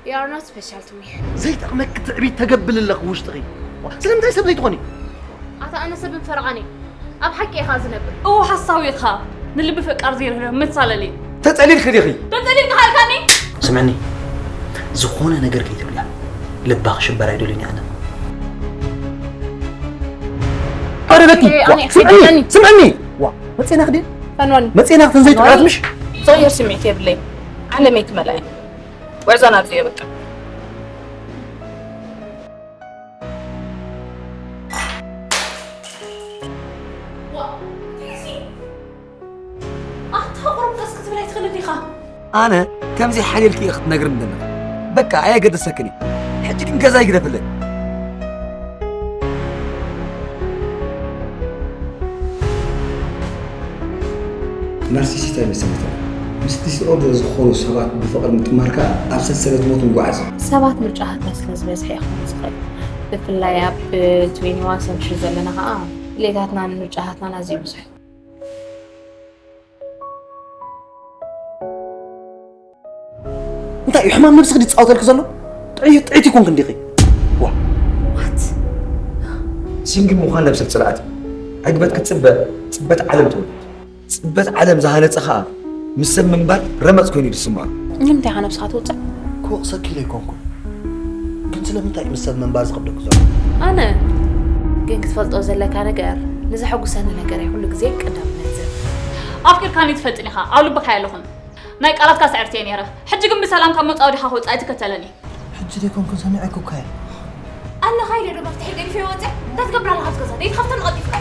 You are not special to me. ዘይጠቕመኪ ትዕቢት ተገብሊ ኣለኺ ውሽጥኺ። ስለምንታይ ሰብ ዘይትኾኒ? ኣታ ኣነ ሰብን ፈረቓን እየ። ኣብ ሓቂ ኢኻ ዝነብር። እዎ ሓሳዊ ኢኻ። ንልቢ ፈቃር ዘይርህርህ መሳለሊ። ተጸሊልኪ ዲኺ? ተጸሊልካ ሃልካኒ? ስምዕኒ፣ ዝኾነ ነገር ከይትብልያ። ልባ ክሽበር ኣይደልን ኣነ። ቀረበቲ። ኣነ ስምዕኒ፣ ኣይደለኒ። ስምዕኒ። ዋ፣ መጽናኽ ዲ? ፈንዋኒ መጽናኽ ተንዘይ ጥራት ምሽ? ዝቕየር ስምዒት የብለይ። ዓለመይ ትመልኣ እያ። ጉዕዞና ኣብዚ የበቃ። ኣታ ቁሩብ ቀስ ክትብል ኣይትኽእልን ኢኻ? ኣነ ከምዚ ሓሊልኪ ኢኺ ክትነግርኒ ዘለኺ። በቃ ኣየገደሰክን እዩ። ሕጂ ግን ገዛ ይግደፍለይ። ናርሲሲስት ኣይመሰለትን። ምስ ዲስኦርደር ዝኾኑ ሰባት ብፍቕሪ ምጥማር ከኣ ኣብ ሰንሰለት ሞት ምጉዓዝ እዩ። ሰባት ምርጫታትና ስለ ዝበዝሐ እዩ ክኸውን ዝኽእል። ብፍላይ ኣብ ትዌንቲ ዋን ሰንቸሪ ዘለና ከኣ ድሌታትናን ምርጫታትናን ኣዝዩ ብዙሕ እዩ። እንታይ እዩ ሕማም ነብስኺ ዝጻወተልኪ ዘሎ? ጥዕይ ጥዕይቲ ኮንክ እንዲኺ። ዋ What? ሲንግል ምዃን ነብሰ ጽልኣት እዩ። ዕግበት ክትጽበ ጽበት ዓለም ትወልድ። ጽበት ዓለም ዝሃነጸ ኸኣ ምስ ሰብ ምንባር ረመጽ ኮይኑ እዩ ዝስምዖ። ንምንታይ ኢኻ ነብስኻ ትውጽዕ? ክወቕሰኪ ኢለ ኣይኮንኩን። ግን ስለምንታይ እዩ ምስ ሰብ ምንባር ዝኸብደኪ ዘሎ? ኣነ ግን ክትፈልጦ ዘለካ ነገር ንዘሐጉሰኒ ነገረይ ኩሉ ግዜ ቀዳምነት ዝህብ። ኣፍቂርካኒ ትፈልጥን ኢኻ ኣብ ልብኻ የለኹን። ናይ ቃላትካ ስዕርቲ እየ ነይረ። ሕጂ ግን ብሰላም ካብ መጻወዲኻ ክወጻእ ኣይትከተለኒ። ሕጂ ዘይኮንኩን ሰሚዐኪ እኮ እየ። ኣለኻ ኢለ ዶ መፍትሒ ገዲፈ ይወፅዕ? እንታይ ትገብር ኣለኻ ኣብዚ ገዛ? ደይትኸፍተኒ ቀልጢፍካ።